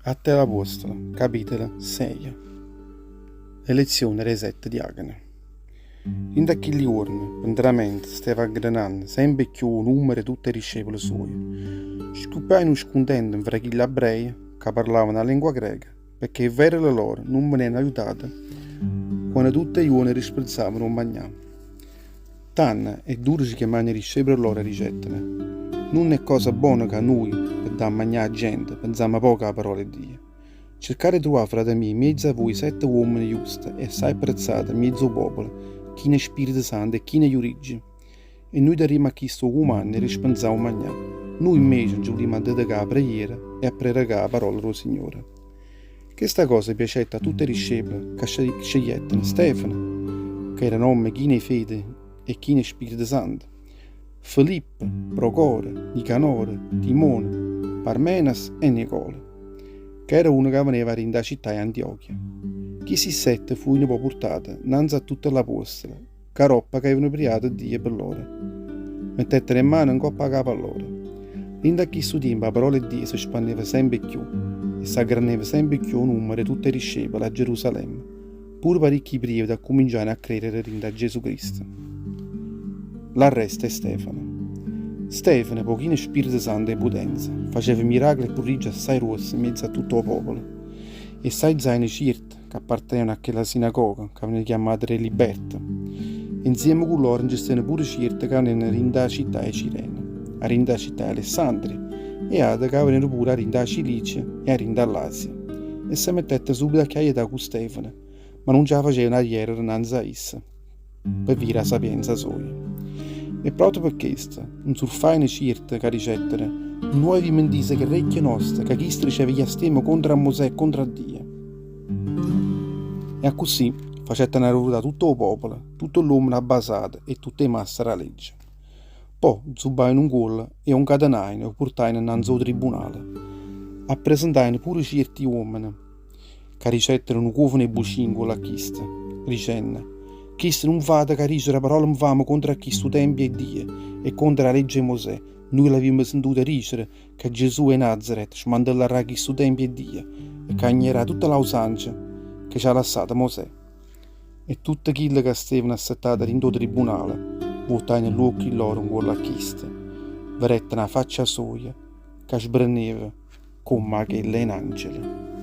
Atti 'e l'Apuostole, capitolo seje. L'elezione d' 'e sette diacene. Dint' a chilli juorne, pe 'ntramente steva aggrananno sempe 'e cchiù 'o nummero 'e tutt' 'e discepole suoje, scuppiaje nu scuntento nfra chille abbreje ca parlavano 'a lengua greca, pecché 'e vverole loro nun venevano aiutate quanno tutt' 'e juorne disprezzavano 'o magnà. Tanno 'e dudece chiamajeno 'e discepole loro e dicetteno, Nun è cosa bona ca nuje, pe dà a magnà 'a gente, penzammo poco 'a parola 'e Dio. Cercate 'e truvà, frate mie, mmiez'a vuje sette uommene juste e assaje apprezzate mmiez'a 'o popolo, chine 'e Spirito Santo e chine 'e juriggio. E nuje darrimmo a chisto 'o cumanno 'e dispenzà 'o magnà. Nuje invece nce vulimmo addedecà 'a preghiera e a prerecà 'a parola d' 'o Signore. Chesta cosa piacette a tutt' 'e discepole ca sceglietteno Stefano, ca era n'ommo chino 'e fede e chino 'e Spirito Santo, Filippo, Procore, Nicanore, Timone, Parmenas e Nicola, ca era uno ca veneva 'a dint' 'a città 'e Antiochia. Chisti sette fuino po' purtate 'nnanze a tutte ll'apuostole, ca roppa ca avevano priato Dio pe loro, mettettero 'e mmane 'ncopp' 'a capa lloro. Dint' a chistu tiempo 'a parola 'e Dio se spanneva sempe 'e cchiù e s'aggranneva sempe 'e cchiù 'o nummero 'e tutt' 'e discepole a Gerusalemme, pure paricchi prievete accuminciajeno a credere dint' a Gesù Cristo. L'arresto 'e Stefano. Stefano, po' chino 'e Spirito Santo e 'e putenza, faceva miracole e prudigge assaje gruosse 'mmiezzo a tutto 'o popolo, e s'aizajeno cierte, ca appartenevano a chella sinagoga ca veneva chiammata d' 'e Liberte, e nzieme cu lloro nce stevano pure cierte ca venevano 'a dint' 'a città 'e Cirene, 'a dint' 'a città 'e Alessandria e ate ca venevano pure 'a dint' 'a Cilicia e 'a dint' 'all'Asia. E se mettette subito a chiaietà cu Stefano, ma nun ce 'a facevano a jere 'nnanze a isso, pe via d' 'a sapienza soja. E proprio pe chesto, 'nzurfajeno cierte ca dicettero, Nuje avimmo 'ntiso ch' 'e rrecchie noste ca chisto diceva jastemme contro a Mosè e contro a Dio. E accussì facettero arrevutà tutto 'o popolo, tutte ll'uommene abbasate e tutt' 'e maste d' 'a legge. Po' zubbajeno 'ncuollo e 'o 'ncatenajeno e 'o purtajeno 'nnanze 'o tribunale. Appresentajeno pure cierti uommene ca dicettero nu cuofano 'e bucie 'ncuollo a chisto, dicenno, Chisto nun fa ato ca dicere parole 'nfame contro a chistu tempio 'e Dio e contro 'a legge 'e Mosè. Nuje l'avimmo sentuto dicere ca Gesù 'e Nazaret smantellarrà chistu tempio 'e Dio e cagnerà tutta l'ausanza ca ce ha lassato Mosè. E tutte chille ca stevano assettate dint' 'o tribunale vuotajeno ll'uocchie lloro 'ncuollo a chisto, vedetteno 'a faccia soja ca sbrenneva comm' 'a chella 'e n'angelo.